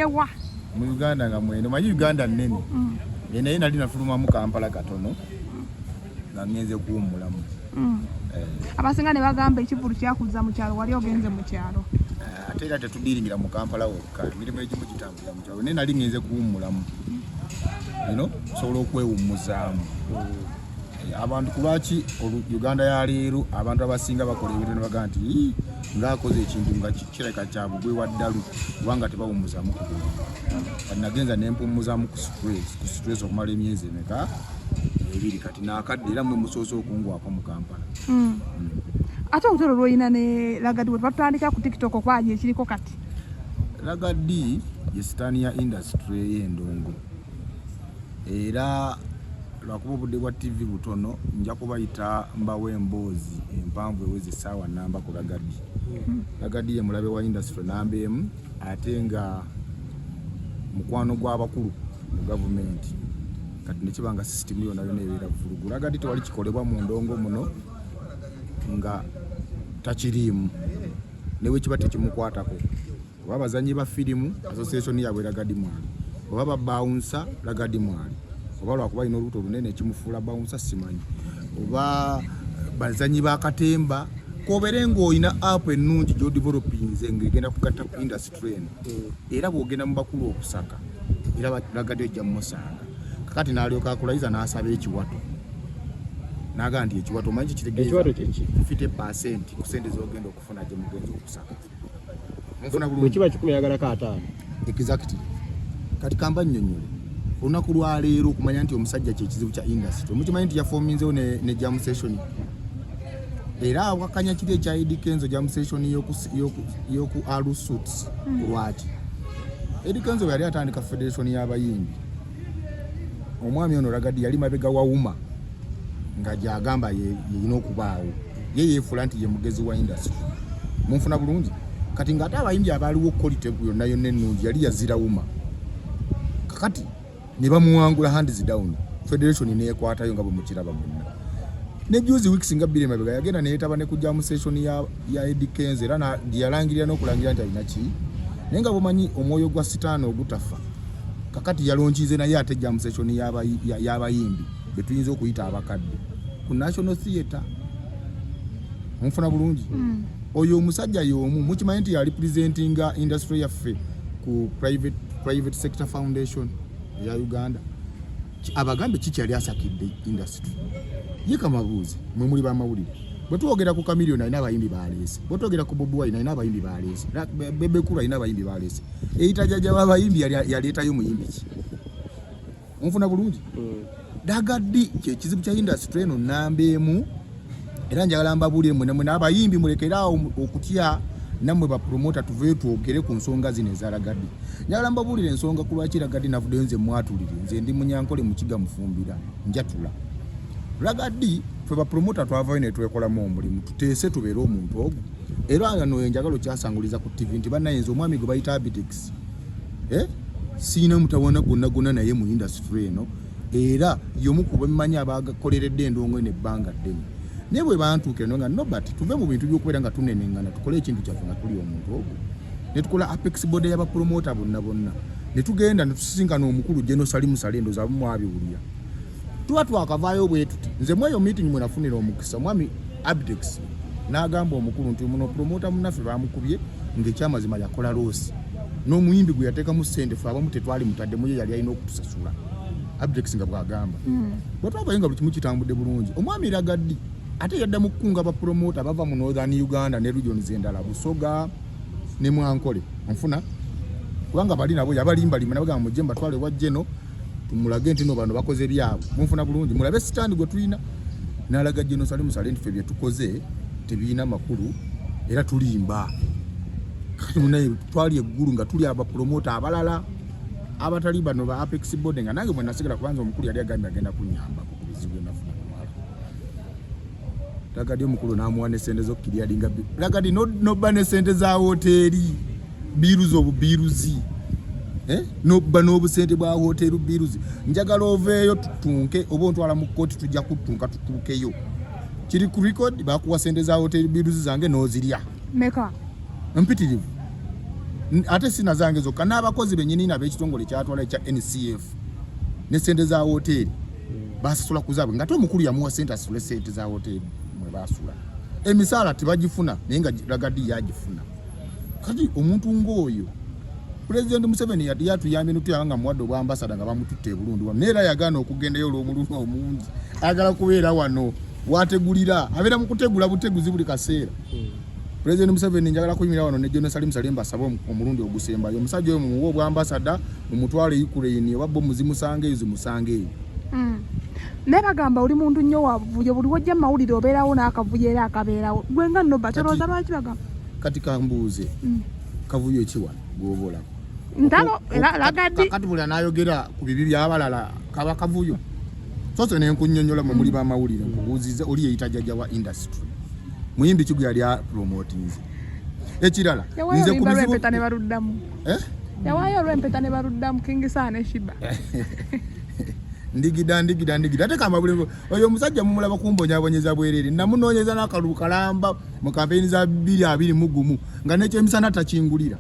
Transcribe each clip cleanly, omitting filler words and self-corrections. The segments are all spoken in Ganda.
Ewa. Mu Uganda nga mweno manyi Uganda nnene. Naye nali nafulumamu Kampala katono nga ngenze kuwummulamu. Abasinga ne bagamba ekivvulu kyakuzza mu kyalo, wali ogenze mu kyalo. Ate era tetudiringira mu Kampala wokka, emirimu egimu gitambulira mu kyalo, naye nali ngenze kuwummulamu. Osobola okwewummuzaamu. Abantu ku lwaki Uganda ya leero abantu abasinga bakola ebintu ne bagamba nti, "Ii, ng'akoze ekintu nga kirabika kya bugwe wa ddalu," kubanga tebawummuzaamu ku buli. Kati nagenza ne mpummuzaamu ku stress okumala emyezi emeka? 2. Kati naakadde era mmwe musoose okungwako mu Kampala. Ate olutalo lwolina ne Ragga Dee, batutandika ku TikTok okwaji ekiriko kati. Ragga Dee ye sitaani ya industry ey'endongo, era lwakuba obudde bwa TV butono, nja kubayita mbawe emboozi empanvu eweza essaawa namba ku Ragga Dee. Ragga Dee ye mulabe wa industry namba 1, ate nga mukwano gw'abakulu mu gavumenti. Kati nekiba nga sisitimu yonna yonna ebeera vulugu. Ragga Dee tewali kikolebwa mu ndongo muno nga takiriimu, ne bwe kiba tekimukwatako. Oba abazanyi ba firimu association yaabwe, Ragga Dee mwali, oba ba bouncer, Ragga Dee mwali, oba lwakuba alina olubuto olunene ekimufuula bouncer simanyi, oba bazanyi ba katemba, kobeere ng'olina app ennungi gy'odevelopinze ng'egenda kugatta ku industry eno, era bw'ogenda mu bakulu okusaka era Ragga Dee ojja mumusanga. Kakati n'alyoka akulayiza n'asaba ekiwato, n'agamba nti ekiwato omanyi kikitegeeza? Ekiwato kyeki? 50% ku sente z'ogenda okufuna gye mugenza okusaka. Munfuna Bwe bulungi? kiba 100, yagalako 50. Exactly. Kati kamba nnyonnyole olunaku lwaleero okumanya nti omusajja kyekizibu kya industry. Mukimanyi nti yafominzewo ne jam session, era awakanya kiri ekya Eddy Kenzo, jam session y'oku Alu Suits. Lwaki? Eddy Kenzo bwe yali atandika federation y'abayimbi, omwami ono Ragga Dee yali mabega wa UMA nga gyagamba yeyina okubaawo. Ye yeefuula nti ye mugezi wa industry. Munfuna bulungi? Kati ng'ate abayimbi abaaliwo quality yonna yonna ennungi yali yazira UMA. Kakati ne bamuwangula hands down, federation neekwatayo nga bwe mukiraba mwenna. Ne juzi, weeks nga 2 emabega, yagenda neyeetaba ne ku jam session ya Eddy Kenzo, era gye yalangirira n'okulangira nti alina ki, naye nga bumanyi omwoyo gwa sitaani ogutafa. Kakati yalonkize naye ate jam session y'abayimbi be tuyinza okuyita abakadde ku National Theatre. Munfuna bulungi? Oyo omusajja y'omu mukimanyi nti yali presentinga industry yaffe ku private sector foundation eya Uganda. Abagambe kiki yali asakidde industry ye? Kamabuuzi, mwe muli bamawulire, bwe twogera ku Chameleone alina abayimbi baleese, bwe twogera ku Bobi Wine alina abayimbi baleese, Bebe Cool alina abayimbi baleese, eyita jjajja w'abayimbi yaleetayo muyimbi ki? Munfuna bulungi? Ragga Dee kyekizibu kya industry eno namba 1, era njagala mbabuulire mwena mwena abayimbi, mulekeraawo okutya. Nammwe bapromota, tuveeyo twogere ku nsonga zino eza Ragga Dee. Njagala mbabuulire ensonga ku lwaki Ragga Dee navuddeyo nze mwatulire. Nze ndi Munyankole, Mukiga, Mufumbira, njatula. Ragga Dee, ffe bapromota twavayo ne twekolamu omulimu, tuteese tubeere omuntu ogwo. Era ano njagala okyasanguliza ku TV nti bannayinza omwami gwe bayita Abitex, eh? Siina mutawaana gwonna gwonna naye mu industry eno, era y'omu ku bemmanyi abakoleredde endongo eno ebbanga ddene. Naye bwe bantuukira no nga nobert, tuve mu bintu by'okubeera nga tunenengana, tukole ekintu kyaffe nga tuli omuntu ogwo, ne tukola apex body y'abapromota bonna bonna, ne tugenda ne tusisinkana omukulu General Salim Saleh. Ndowooza abamu mwabiwulira. Tuba twakavaayo bwe tuti, nze mu eyo meeting mwe nafunira omukisa, omwami Abitex n'agamba omukulu nti muno promota munnaffe bamukubye, ng'ekyamazima yakola loss n'omuyimbi gwe yateekamu ssente, fe abamu tetwali mutaddemu, ye yali alina okutusasula, Abitex nga bw'agamba. Bwe twavayo nga buli kimu kitambudde bulungi, omwami Ragga Dee ate yadda mu kukunga bapromota bava mu Northern Uganda ne regions endala, Busoga ne Mwankole, onfuna? Kubanga bali nabo yabalimbalima, nabagamba mujje mbatwale wa Geno tumulage nti no bano bakoze byabwe. Munfuna bulungi? Mulabe sitaani gwe tulina. Nalaga Geno Salim Saleh nti ffe bye tukoze tebirina makulu era tulimba. Kati munaye twali eggulu nga tuli abapromota abalala abatali bano ba apex body, nga nange mwe nasigala, kubanza omukulu yali agambye agenda kunyambako ku bizibu bye nafuna kumala. Ragga Dee omukulu n'amuwa ne sente z'okukiryalinga. Ragga Dee nobba ne sente za woteeri, bills, obubiruzi, eh? Nobba n'obusente bwa woteeri, bills. Njagala oveeyo tutunke, oba ontwala mu kkooti, tujja kutunka tutuukeyo. Kiri ku record, bakuwa sente za woteeri, bills zange n'ozirya. Meka? Mpitirivu. Ate si nazange zokka, n'abakozi bennyini n'ab'ekitongole kyatwala ekya NCF ne sente za woteeri basasula ku zaabwe, ngate omukulu yamuwa sente asasule sente za woteeri mwe basula. Emisaala tebagifuna, naye nga Ragga Dee yagifuna. Kati omuntu ng'oyo, Pulezidenti Museveni yati yatuyambye notuyamba nga muwadde obwambasada, nga bamututte e Burundi wano, naye era yagaana okugendayo olw'omululu omungi. Ayagala kubeera wano wategulira, abeera mu kutegula buteguzi buli kaseera. Pulezidenti Museveni, njagala kuyimirira wano ne General Salim Saleh mbasaba omulundi ogusembayo, omusajja oyo mumuwe obwambasada, mumutwale Ukraine, oba bomu zimusanga eyo, zimusanga eyo. Naye bagamba oli muntu nnyo wa buvuyo, buli wojja mu mawulire obeerawo n'akavuyo era akabeerawo. Gwe nga Noba tolowooza lwaki bagamba? Kati kambuuze, kavuyo ki wano gwoba olaba? Ntalo era Ragga Dee. Kati buli anayogera ku bibi by'abalala kaba kavuyo? Sose nenkunyonyola, mwe muli bamawulire, nkubuuziza, oli yeyita jjajja wa industry, muyimbi ki gwe yali apromotinze ekirala? Yawaayo Nze ku oluyimba bizibu lw'empeta ne baluddamu. Eh? Yawaayo olw'empeta ne baluddamu, King Saha ne Sheebah. Ndigida, ndigida, ndigida. Ate kamba buli oyo omusajja mumulaba kumbonyabonyeza bwerere. Namunoonyeza n'akalulu kalamba mu kampeyini za 2021, nga nekyemisana takingulira.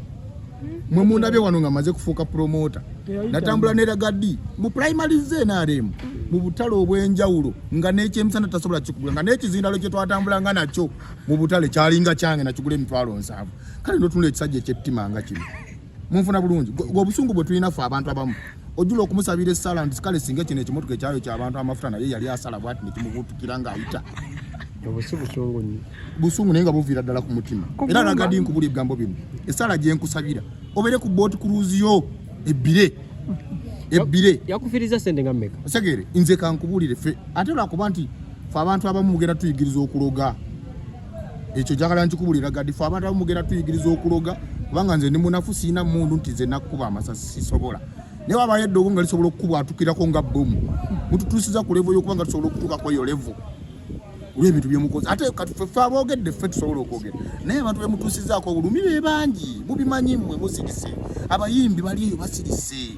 Mwe mundabye wano nga maze kufuuka promoter, natambula ne Ragga Dee mu primary ze NRM mu butale obw'enjawulo, nga n'ekyemisana tasobola kikugula, nga n'ekizindalo kye twatambulanga nakyo mu butale kyalinga kyange, nakigula 700,000. Kale notunula ekisajja ekyettima nga kino. Munfuna bulungi? Gwe obusungu bwe tulina ffe abantu abamu, ojula okumusabira essala nti kale singa kino ekimotoka ekyayo kyabantu amafuta, naye yali asala bwati nekimubuutukira ng'ayita. Obwo si busungu nnyo? Busungu, naye nga buviira ddala ku mutima. Kugumba. Era Ragga Dee, nkubula ebigambo bino, essala gye nkusabira, obeere ku boat cruise yo ebbire ebbire. Yakufiriza sente nga mmeka? Osegeere, nze kankubuulire, ffe ate lwakuba nti fe abantu abamu mugenda tuyigiriza okuloga, ekyo njagala nkikubulira Ragga Dee, fe abantu abamu mugenda tuyigiriza okuloga, kubanga nze ndi munafu, siina mundu nti nze nakkuba amasasi, sisobola. Naye wabayo eddogo nga lisobola okukubwatukirako nga bomu, mututuusiza ku level y'okuba nga tusobola okutuukako eyo level olw'ebintu byemukoze. Ate kati ffe aboogedde, ffe tusobola okwogera, naye abantu bemutuusizaako obulumi be bangi, mubimanyi mmwe, musirise. Abayimbi bali eyo basirise.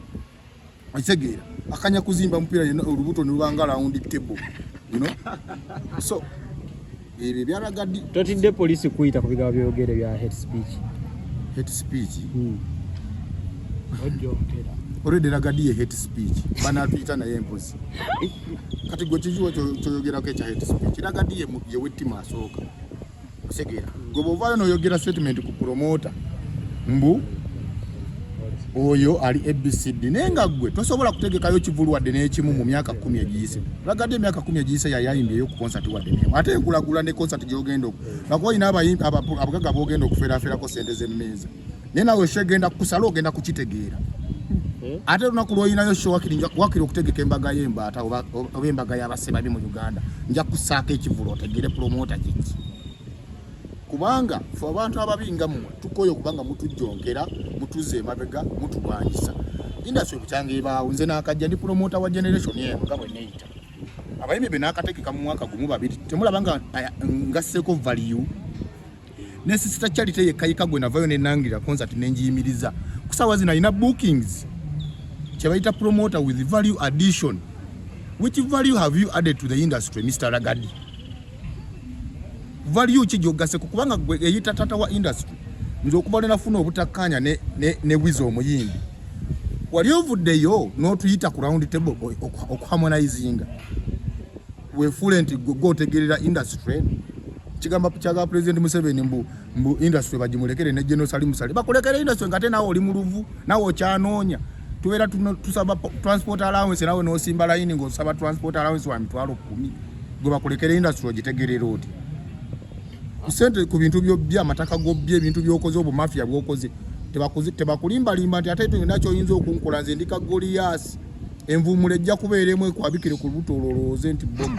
Okitegeera, akanya kuzimba mupiira yenna olubuto ne lubanga round table. So ebyo ebya Ragga Dee. Totidde poliisi kuyita ku bigambo byogere bya hate speech? Hate speech? Ojja okutera. Already Ragga Dee ye hate speech, banatuyita naye empozi. Kati gwe kikiwa kyoyogerako ekya hate speech? Ragga Dee ye wettima asooka. Osegeera, gwe bwovaayo n'oyogera statement ku promoter mbu oyo ali ABCD, naye nga gwe tosobola kutegekayo kivulu wadde n'ekimu mu myaka 10 egiyise. Ragga Dee emyaka 10 egiyise yayayimbyeyo ku concert wadde n'emu? Ate nkulagula ne concert gy'ogenda lwakuba olina abagagga b'ogenda okufeerafeerako sente z'emmeeza, naye nawe show egenda kukusala, ogenda kukitegeera. Ate olunaku lwolinayo show, wakiri wakiri okutegeka embaga y'embaata oba embaga y'abasebabi mu Uganda, nja kusaako ekivulu otegere promoter kiki, kubanga fe abantu ababi nga mmwe tukoye okubanga mutujjonkera, mutuzza emabega, mutulwanyisa industry bukyanga ebaawo. Nze nakajja ndi promoter wa generation eno nga bwe neeyita. Abayimbi be nakategeka mu mwaka gumu babiri, temulaba nga ngasseeko value? Ne Sister Charity yekka gwe navayo nenangira concert nenjiyimiriza. Ku saawa zino alina bookings, kyebayita promoter with value addition. Which value have you added to the industry, Mr Ragga Dee? Value ki gyogaseko? Kubanga gwe eyita tata wa industry, nze okuva lwe nafuna obutakkaanya ne Weasel omuyimbi, wali ovuddeyo n'otuyita ku round table okuharmonizinga, wefuule nti gwe otegerera industry? Kigamba kyaga President Museveni mbu industry bagimulekere ne General Salim Saleh bakulekere industry, nga ate naawe oli mu luvu, naawe okyanoonya. Tubeera tusaba transport allowance, nawe n'osimba layini ng'osaba transport allowance wa 100,000. Gwe bakulekere industry, ogitegerera oti sente ku bintu byobbye, amataka gobbye, ebintu byokoze, obumafia bwokoze, tebakulimbalimba nti ate tulina kyoyinza okunkola. Nze ndi ka Goliyasi, envuumulo ejja kubeera emu ekwabikire ku lubuto, olwo olowooze nti bomu.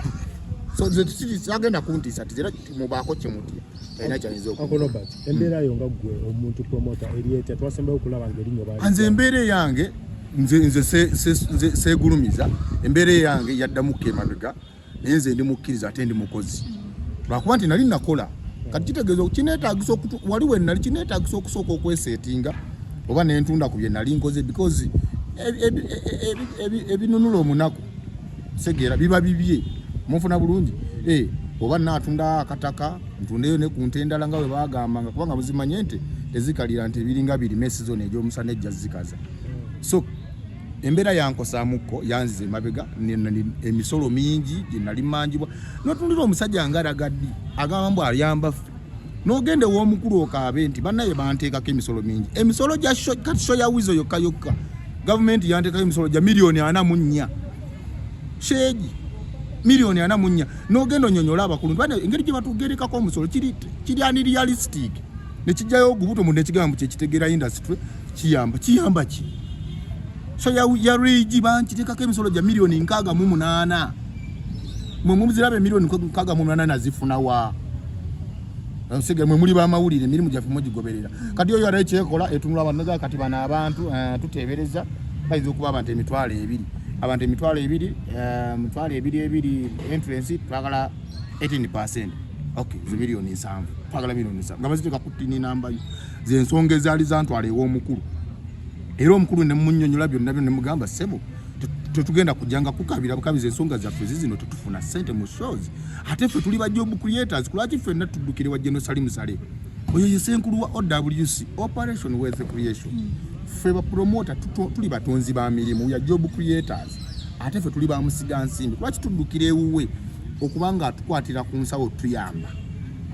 So nze sagenda kuntiisa ti era mubaako kyemutya, talina kyayinza Uncle Robert, embeera yo nga ggwe omuntu promoter eri etya? Twasembayo okulaba ng'erinnya baali Nze embeera eyange, nze seegulumiza, embeera eyange yaddamuko emabega, naye nze ndi mukkiriza ate ndi mukozi, lwakuba nti nali nakola. Kati kitegeeza kineetagisa wali we nali kineetagisa okusooka okweseetinga oba nentunda ku bye nali nkoze, because ebinunula omunaku segeera biba bibye. Munfuna bulungi? Oba naatunda akataka, ntundeyo ne ku nte endala nga bwe bagambanga, kubanga muzimanye nti Tezikalira nti ebiringa birime season egy'omusana ejja zikaza. So embeera yankosaamuko, yanziza emabega, emisolo mingi gye nali manjibwa. Notunulira omusajja nga Ragaddi agamba mbu ayamba ffe, n'ogenda ew'omukulu okaabe nti bannaye banteekako emisolo mingi, emisolo gya show. Kati show ya Wizo yokka yokka gavumenti yanteekako emisolo gya miliyoni 44, sheegi miliyoni 44. N'ogenda onyonyola abakulu nti bane engeri gye batugerekako omusolo kiri unrealistic, nekijjayo ogubuto mu nekigamba kyekitegeera industry kiyamba. Kiyamba ki? So ya regi bankitekako emisolo gya miliyoni 68. Mwe muziraba emiliyoni 68 nazifuna wa? Nsege mwe muli bamawulire, emirimu gyaffe mugigoberera. Kati oyo ala ekyekola etunula abantu naga kati bano abantu tuteebereza bayinza okuba abantu 20,000, abantu 20,000, 20,000 ebiri entrance twagala 18. Okay, ze miliyoni 70, twagala miliyoni 70 nga baziteeka ku TIN number yo. Zensonga ezaali zantwala ew'omukulu, era omukulu ne munyonyola byonna byonna, nemugamba, "Ssebo, tetugenda kujjanga kukabira bukabiza ensonga zaffe zizino. Tetufuna ssente mu shows, ate ffe tuli ba job creators. Kulwaki ffenna tuddukire wa General Salim Saleh? Oyo ye ssenkulu wa OWC, Operation Wealth Creation. Ffe bapromota tuli batonzi ba mirimu, ya job creators, ate ffe tuli bamusiga nsimbi. Lwaki tuddukira ewuwe okubanga atukwatira ku nsawo tuyamba,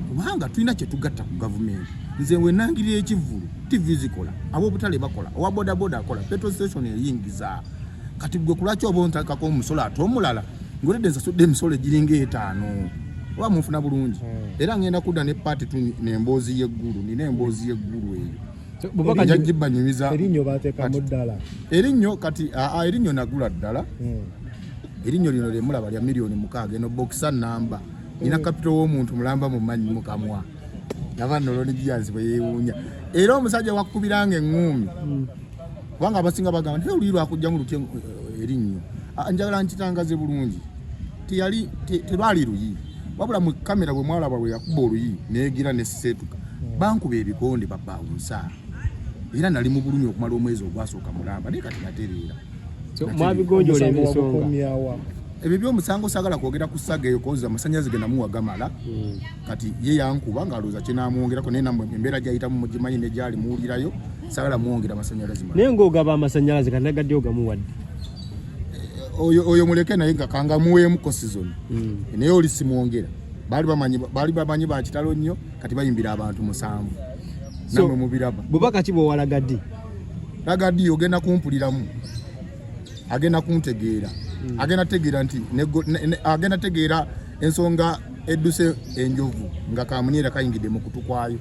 kubanga tulina kyetugatta ku gavumenti? Nze wenangirira ekivvulu, TV zikola, ab'obutale bakola, owa bodaboda akola, petrol station eyingiza. Kati gwe kulwaki oba ontakako omusolo ate omulala ngaoledde nsasudde emisolo egiringa etaano?" Oba munfuna bulungi? Era ngenda kudda ne part two n'emboozi y'eggulu. Nina emboozi y'eggulu eyo. Bubaka. Nja gibanyumiza. Erinnyo bateekamu ddala? Erinnyo kati aa, erinnyo nagula ddala. Erinnyo lino lyemulaba lya miliyoni 6. Eno boxer namba nina capital w'omuntu mulamba mu manyi mukamwa naba noloni giyansi bwe yeewuunya. Era omusajja wakubiranga eŋŋuumi, kubanga abasinga bagamba nti oluyi lwakugjamu lutya erinnyo. Ah, njagala nkitangaze bulungi, teyali telwali luyi, wabula mu kamera bwe mwalaba bwe yakuba oluyi neegira neseetuka, bankuba ebikonde babawunsa, era nali mu bulumi okumala omwezi ogwasooka mulamba, naye kati natereera. Mwabigonjoola Omusango ebensonga? wagukomyawa? Ebyo byomusango saagala kwogera ku saga eyo, koza amasannyalaze ge namuwa gamala. Kati ye yankuba ng'alowooza kinamwongerako, naye nammwe embeera gyayitamu mugimanyi ne gyali muwulirayo. Saagala mwongera amasannyalaze malala. Naye ng'ogaba amasannyalaze, kati nagadde ogamuwadde. Oyo muleke, naye nga kanga muweemuko season, naye oli simwongera. Baali bamanyi bakitalo nnyo, kati bayimbira abantu musanvu. Namwe mubiraba. Bubaka ki bwowalaga ddi? Ragadi ogenda kumpuliramu, agenda kuntegeera, agenda tegeera nti agenda tegeera ensonga edduse enjovu nga kamunyeera kayingidde mu kutu kwayo.